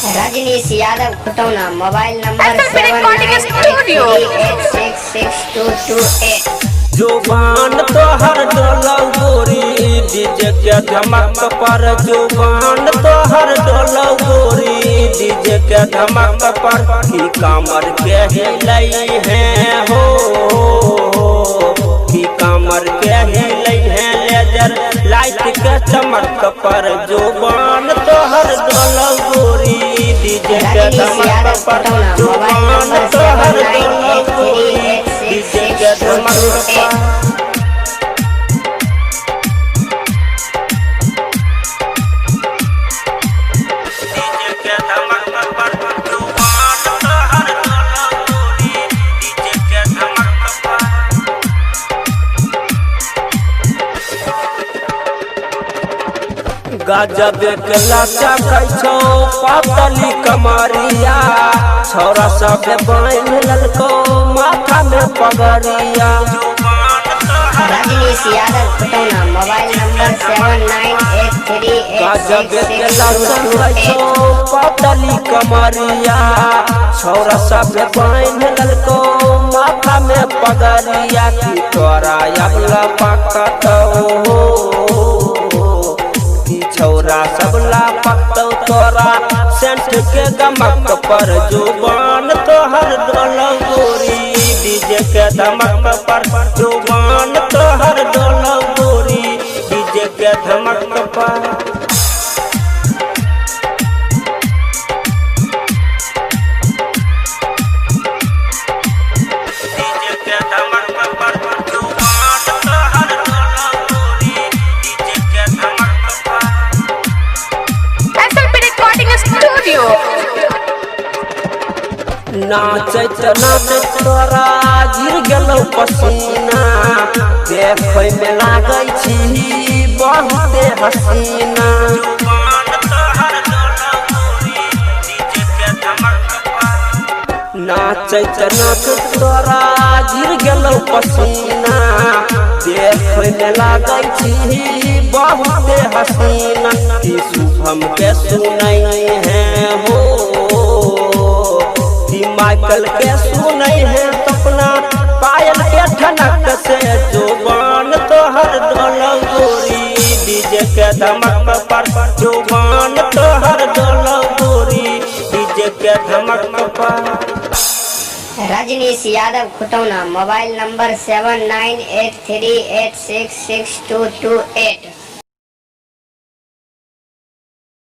Rajnish Yadav Khutauna, mobile number SLP seven recording nine eight studio. Three eight six six two two eight. जुबान तोहर डोलौ गोरी DJ के धमक पर, जुबान तोहर डोलौ गोरी DJ के धमक पर, की कमर के हिलई है हो, की कमर के हिलई है लेजर लाइट के चमक पर, जुबान तोहर डोलौ गोरी डीजे के रजनीश धमक यादव पर, खुटौना, मोबाइल जुबान नंबर तोहर सेवन नाइन डोलौ एट थ्री गोरी एट सिक्स डीजे के सिक्स टू धमक टू पर। एट। डीजे के धमक पर, जुबान तोहर डोलौ गोरी डीजे के धमक पर। गजब के लाचा छौ पातली कमरिया, छौरा सब बान्हि लेलकौ माथा में पगड़िया। Rajnish Yadav Khutauna, mobile number 7983 गजब एट सिक्स के सिक्स लाचा टू टू छौ एट। पातली कमरिया, छौरा सब बान्हि लेलकौ माथा में पगड़िया, की तोरा अबला पकतौ हो, की छौरा सब लापकतौ तोरा सेंट के गमक पर, जुबान तोहर डोलौ गोरी डीजे के धमक पर, जुबान तोहर डोलौ गोरी डीजे के धमक पर। डीजे के धमक पर, जुबान तोहर डोलौ गोरी डीजे के धमक पर। SLP recording studio. नाचैत नाचैत तोरा गिर गेलौ पसीना, देखै में लागै छी बहुते हसीना। नाचैत नाचैत तोरा गिर गेलौ पसीना, देखै में लागै छी बहुते हसीना, की शुभम के सुनै है हो, कि माइकल के सुनै है सपना पायल के ठनक से, जुबान तोहर डोलौ गोरी डीजे के धमक पर, जुबान तोहर डोलौ गोरी डीजे के धमक पर। Rajnish Yadav Khutauna, mobile number 7983866228।